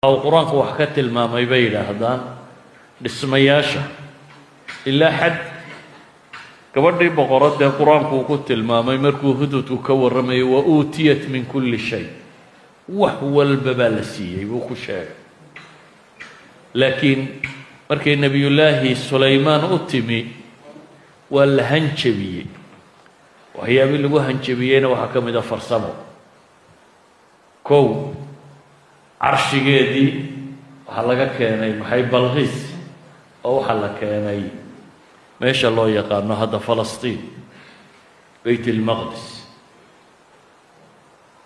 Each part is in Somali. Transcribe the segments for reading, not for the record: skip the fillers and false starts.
Uu Qur-aanku wax ka tilmaamay, bay yidhaahdaan, dhismayaasha ilaa xad. Gabadhii boqoradee Qur-aanku uu ku tilmaamay markuu Hudhudku ka warramayo, وأوتيت من كل شيء, wax walba baa la siiyey buu ku sheegay. Laakiin markay Nebiyullaahi Sulaymaan u timi, waa la hanjabiyey. Waxyaabii lagu hanjabiyeyna waxaa ka mid a farsamo. Kow, carshigeedii waxaa laga keenay maxay? Balqiis, oo waxaa la keenay meesha loo yaqaano hadda Falastiin, Beyt ilmaqdis.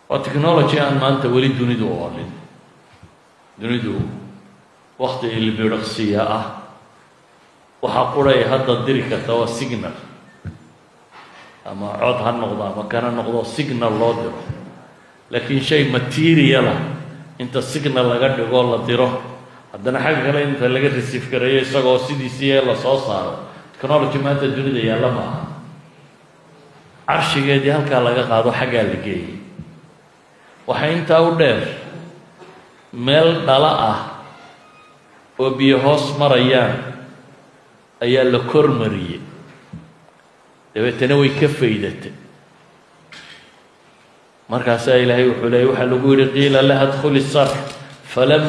Waa technology aan maanta weli dunidu oolin. Dunidu wakti ilbiriqsiya ah waxaa quray hadda diri karta waa signal, ama cod ha noqdo ama kana noqdo, signal loo diro. Laakiin shay material ah inta signal laga dhigo la diro, haddana xagga kale inta laga receive gareeyo isagoo sidiisii lasoo saaro, technology maanta dunida yaalla ma aha. Carshigeedii halkaa laga qaado, xaggaa la geeyey. Waxaa intaa u dheer, meel dhala ah oo biyo hoos marayaan ayaa la kormariyey, dabeetana way ka faydatay. Markaasaa Ilaahay wuxuu leeyay, waxaa lagu yihi: قيل لها ادخلي الصرح فلما